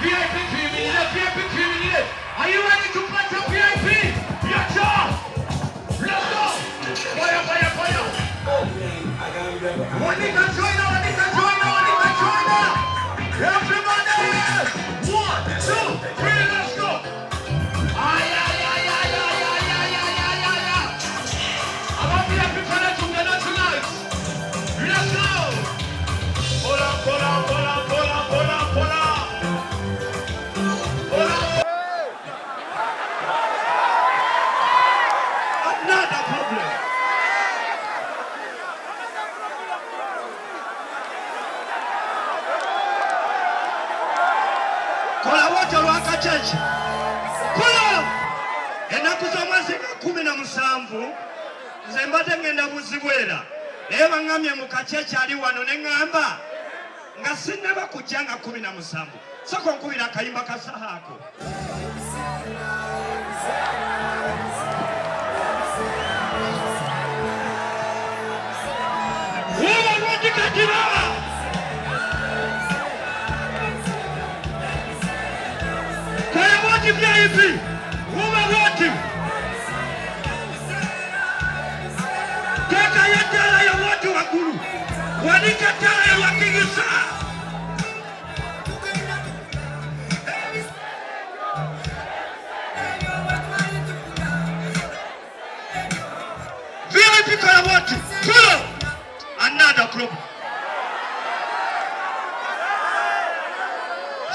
VIP tuyimirire, VIP tuyimirire. Are you ready to party, VIP? Yacha! Let's go! Fire, fire, fire! Wanika joiner, wanika joiner, wanika joiner! Everybody! One, two, three, let's go! Ay, ay, ay, ay, ay, ay, ay, ay, ay, ay, ay! Aba VIP fana together tonight. Let's go! Hola, hola, hola, hola, hola, hola. Hola. Another problem. Kola wote olwakacece kulo ennaku z'omwezi nga 17 nze mbadde ŋŋenda buzibwera, naye baŋŋambye mu kacece ali wano ne ŋŋamba nga sinnaba kujja nga 17. Soko nkubira akayimba kasahaako. Wuba lwaki kati baba kola bwoti, VIP wuba bwoti, teekayo ettaala yo bwoti waggulu, wanika ettaala yo lwakigisa. VIP kola bwoti, pulo. Another problem.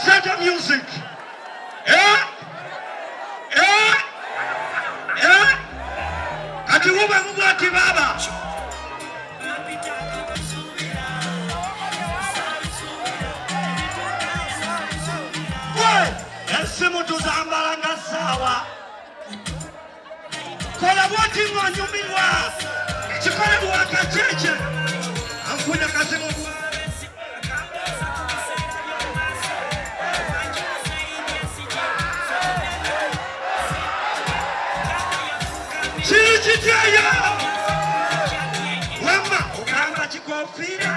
Center music. Eh? Eh? Eh? Kati wuba mubwati baba. Gwe, essimu tuzambala nga ssaawa. Kola bwoti ng'onyumirwa. Kikole bwakacece. Ankunya kasimu. Kiri kityayo? Wamma ogamba kikofiira.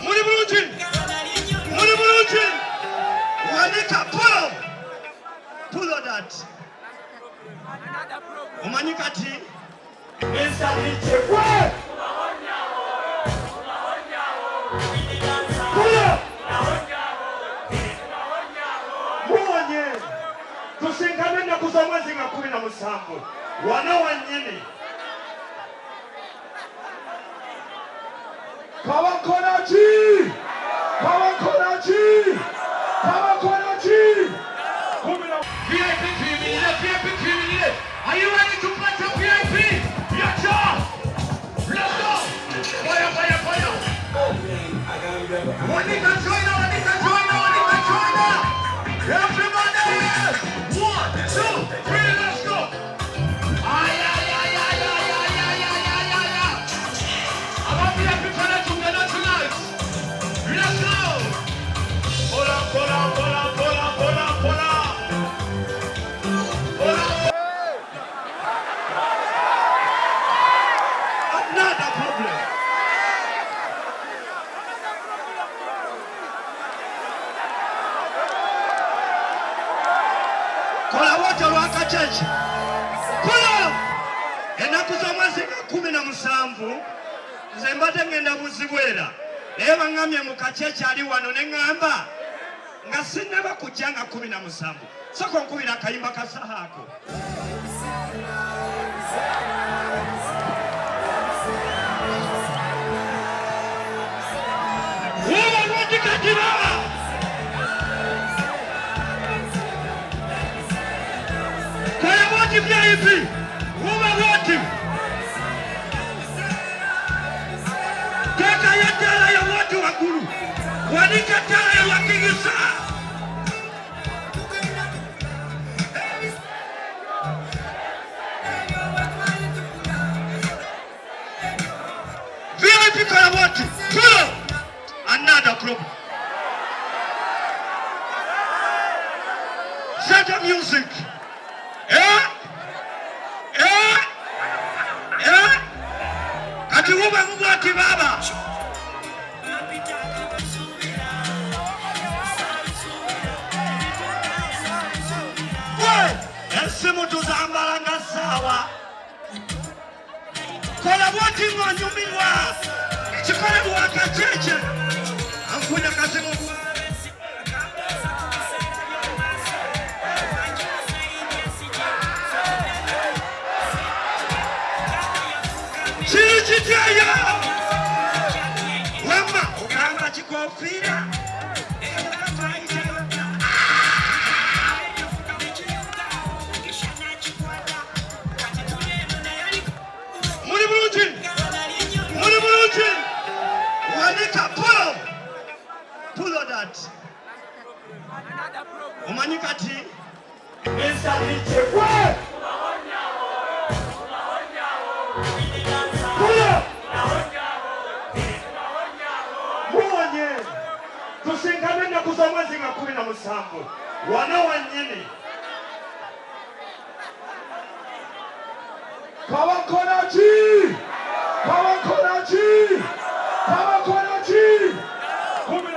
Muli bulungi? Muli bulungi? Wanika pulo. Pulo that. Omanyi kati Mr. DJ gwe. Pulo. Muwonye. Tusinkane ennaku z'omwezi nga 17. Wano wennyini. Kabakola ki? Kabakola ki? Kabakola ki? Kumi na VIP tuyimirire, VIP tuyimirire. Are you ready to party, VIP? Yacha! Let's go! Fire, fire, fire! Wanika joiner, wanika joiner, wanika joiner! Everybody! One, two, three, let's go! Ay, ay, ay, ay, ay, ay, ay, ay, ay, ay, ay! Aba VIP fana together tonight. Let's go! Hola, hola, hola, hola, hola, hola. Hola. Another problem. Kola wote olwakacece. Kulo ennaku z'omwezi nga 17 nze mbadde ŋŋenda buzibwera, naye baŋŋambye mu kacece ali wano ne ŋŋamba nga sinnaba kujja nga 17. Soko nkubira akayimba kasahaako. Wuba lwaki kati baba kola bwoti, VIP wuba bwoti, teekayo ettaala yo bwoti waggulu, wanika ettaala yo lwakigisa. VIP kola bwoti, pulo. Another problem. Center music. Eh? Eh? Kiwubemu bwati baba. Esimu tuzambala nga ssaawa. Kola bwoti ng'onyumirwa. Kikole bwakacece. Anfunya kasimu. Kiri kityayo. Wamma ogamba kikofiira. Muli bulungi. Muli bulungi. Wanika pulo. Pulo that. Omanyi kati Mr. DJ gwe. Pulo. Muwonye. Tusinkane ennaku z'omwezi nga 17. Wano wennyini. Kabakola ki? Kabakola ki? Kabakola ki? 10.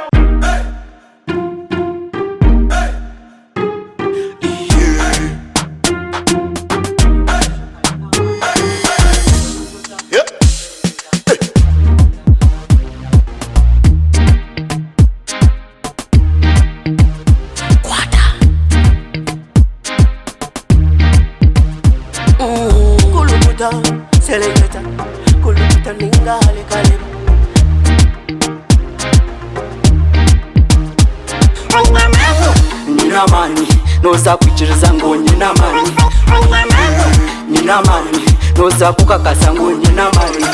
Kulukuta, seleketa, kulukuta ninga halekaleba. Nina amani, noza kwikiriza ngo nina amani. Nina amani, noza kukakasa ngo nina amani.